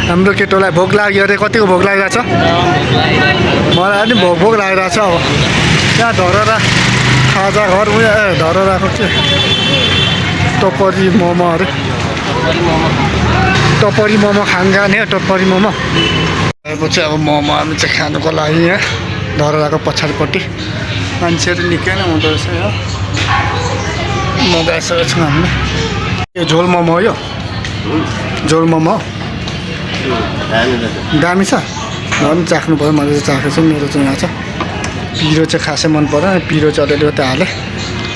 हाम्रो केटोलाई भोक लाग्यो अरे कतिको भोक लागिरहेछ मलाई पनि भोक लागिरहेछ अब त्यहाँ धरहरा खाजा घर उयो धरहराको के टपरी मोमो अरे टपरी मोमो खाने हो टपरी मोमो पछि अब मोमो हामी चाहिँ खानुको लागि यहाँ धरहराको पछाडिपट्टि मान्छेहरू निकै नै हुँदो रहेछ यहाँ मगाइसकेको छौँ हामीले यो झोल मोमो हो यो झोल मोमो दामी छ पनि चाख्नु पऱ्यो मैले चाहिँ चाखेको छु मेरो चाहिँ यहाँ छ पिरो चाहिँ खासै मन परेन पिरो चाहिँ अलिअलि त हालेँ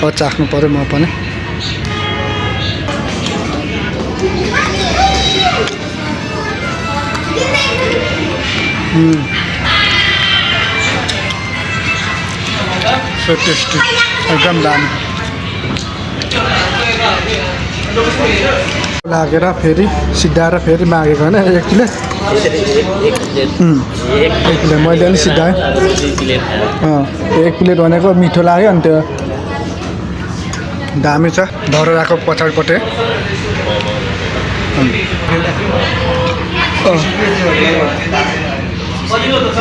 अब चाख्नु पऱ्यो म पनि सो टेस्टी एकदम दामी लागेर फेरि सिद्धाएर फेरि मागेको होइन एक प्लेट मैले अलिक सिद्धाएँ एक प्लेट भनेको मिठो लाग्यो अनि त्यो दामी छ धरहराको पछाडिपट्टि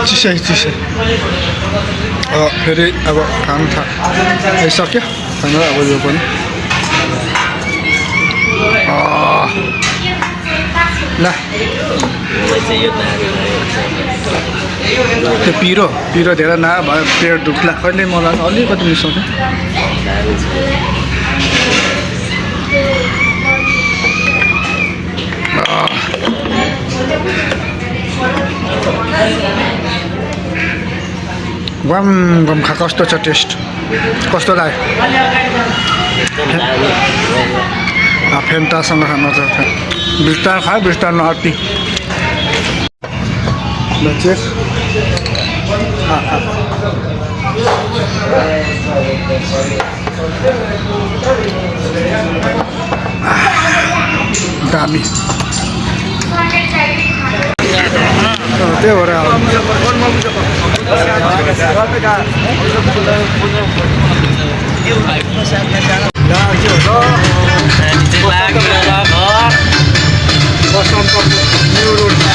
चिसै चिसै फेरि अब खानु आइसक्यो खानु अब यो पनि ल त्यो पिरो धेरै न भयो पेट दुख्ला कहिले मलाई अलिकति मिसाउँथेँ गम गम खा कस्तो छ टेस्ट कस्तो लाग्यो फेन्टासँग खानु छ बिस्तार खायो बिस्तार नअट्टी दामी त्यही भएर बसन्तपुर न्यू रोड